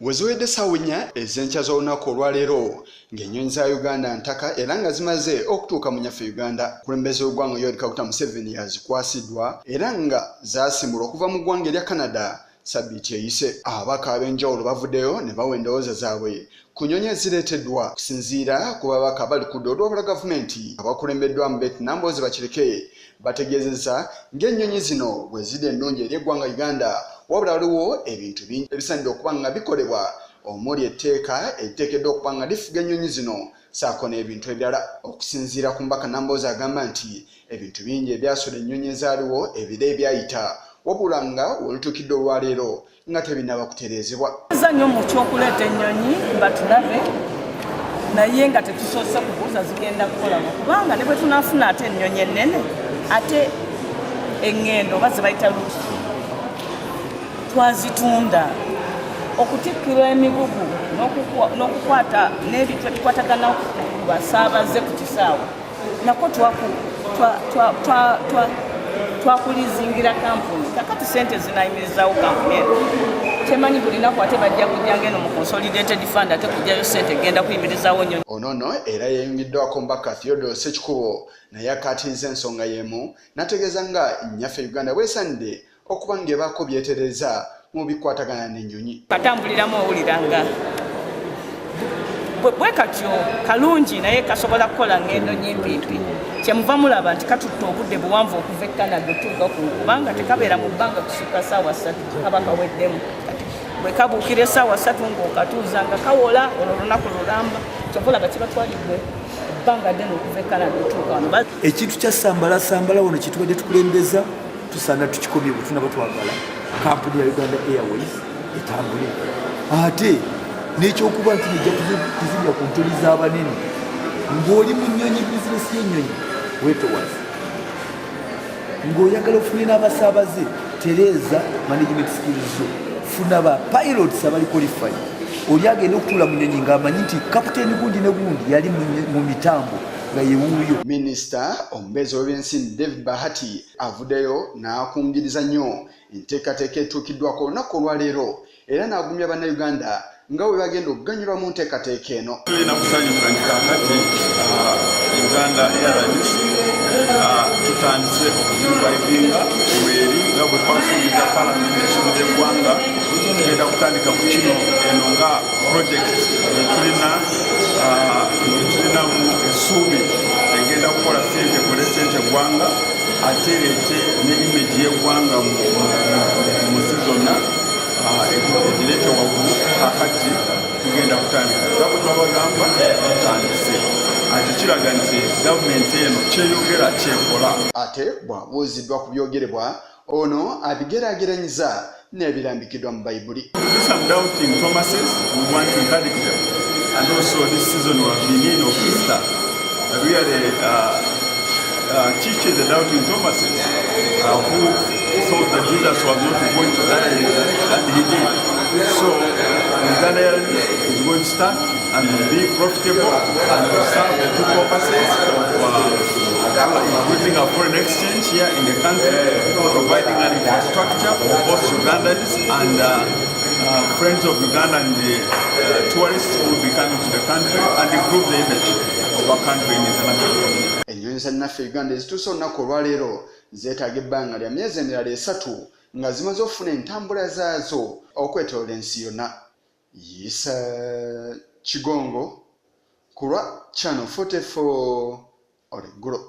Weziwedde essaawa 4 ez'enkya z'olunaku olwaleero ng'ennyonyi za Uganda ntaka era nga zimaze okutuuka mu nyaffe Uganda. Omukulembeze w'eggwanga Yoweri Kaguta Museveni yazikwasiddwa era nga zaasimbulwa okuva mu ggwanga erya Canada sabbiiti eyise. Ababaka ab'enjawulo bavuddeyo ne bawa endowooza zaabwe ku nnyonyi ezireeteddwa. Okusinziira ku babaka abali ku ludda olwabula gavumenti abakulembeddwamu Betty Nambooze Bakireke, bategeezezza ng'ennyonyi zino bwe ziri ennungi eri eggwanga Uganda, wabula waliwo ebintu bingi ebisaanidde okuba nga bikolebwa omuli etteeka eriteekeddwa okuba nga lifuga ennyonyi zino ssaako n'ebintu ebirala. Okusinziira ku mubaka Nambooze agamba nti ebintu bingi ebyasula ennyonyi ezaaliwo ebiro ebyayita, wabula nga welutuukidde olwaleero nga tebinnaba kutereezebwa. Nnyo mu kyokuleeta ennyonyi batulabe, naye nga tetusoose kubuuza zigenda kukolamu, kubanga ne bwe tunaafuna ate ennyonyi ennene, ate eŋŋendo oba zebayita route twazitunda, okutikkirwa emigugu n'okukwata n'ebintu ebikwatagana ku basaabaze ku kisaawe nako twakulizingira kampuni. Kakati sente zinayimirizawo kampuni eno, kyemanyi buli naku ate bajja kujjanga eno mu consolidated fund ate kujjayo sente egenda kuyimirizawo nnyonyi. Ono nno era yeeyungiddwako omubaka Theodore Ssekikubo, naye akkaatiriza ensonga y'emu n'ategeeza nga nnyaffe Uganda bwesaanidde okuba ng'ebaako byetereeza mu bikwatagana n'ennyonyi. Katambuliramu owulira nga bwe katyo kalungi, naye kasobola kukola ngendo nyimpimpi. Kyemuva mulaba nti katutta obudde buwanvu okuva e Canada otuuka ku, kubanga tekabeera mu bbanga kusukka saawa 3, kaba kaweddemu. Kati bwe kabuukira essaawa 3 ng'okatuuza nga kawola, olwo olunaku lulamba. Kyova olaba kibatwalidde ebbanga ddene okuva e Canada otuuka wano. Ekintu kya sambala sambala wano kyetubadde tukulembeza, tusaana tukikomye bwe tunaba twagala kampuni ya Uganda Airways etambule. Ate n'ekyokuba nti nejja kuzirya ku ntoli z'abanene, ng'oli mu nnyonyi, bizinesi y'ennyonyi weetowaze, ng'oyagala ofune n'abasaabaze, tereeza management skills zo, funa ba pilots abali qualified. Oli agenda okutuula mu nnyonyi ng'amanyi nti kapiteeni gundi ne gundi yali mu mitambo nga yewuuyo. Minisita omubeezi w'ebyensimbi David Bahati avuddeyo n'akungiriza nnyo enteekateeka etuukiddwako olunaku olwaleero era n'agumya Bannayuganda nga bwe bagenda okuganyulwa mu nteekateeka eno. Tulina kusanyuka nti kakati Uganda Airlines tutandise okugirevivinga weri nga bwe twasuubiza palamenti n'essomero ly'eggwanga. Tugenda kutandika ku kino eno nga project etulina etulinamu essuubi egenda kukola sente, ekole sente eggwanga, ate ereete ne image y'eggwanga mu nsi zonna, egireete waggulu. Kakati tugenda kutandika nga bwe twabagamba, tutandise, ate kiraga nti gavumenti eno kyeyogera kyekola. Ate bw'abuuziddwa ku byogerebwa, ono abigeraageranyiza n'ebirambikiddwa mu Bayibuli. Some doubting Thomases, we want to encourage them. And also this season we have been in of Easter, really teaches the doubting Thomases who thought that Jesus was not going to die, and he did. So Uganda Airlines is going to start and will be profitable and will serve the two purposes of increasing our foreign exchange here in the country, providing an infrastructure for both Ugandans and friends of Uganda and the tourists who will be coming to the country, and improve the image of our country in the international community. Ennyonyi za naffe Uganda ezituuse olunaku olwaleero zeetaaga ebbanga lya myezi emirala 3 nga zimaze okufuna entambula zaazo okwetoloola ensi yonna. Yisa Kigongo ku lwa Channel 44 olweggulo.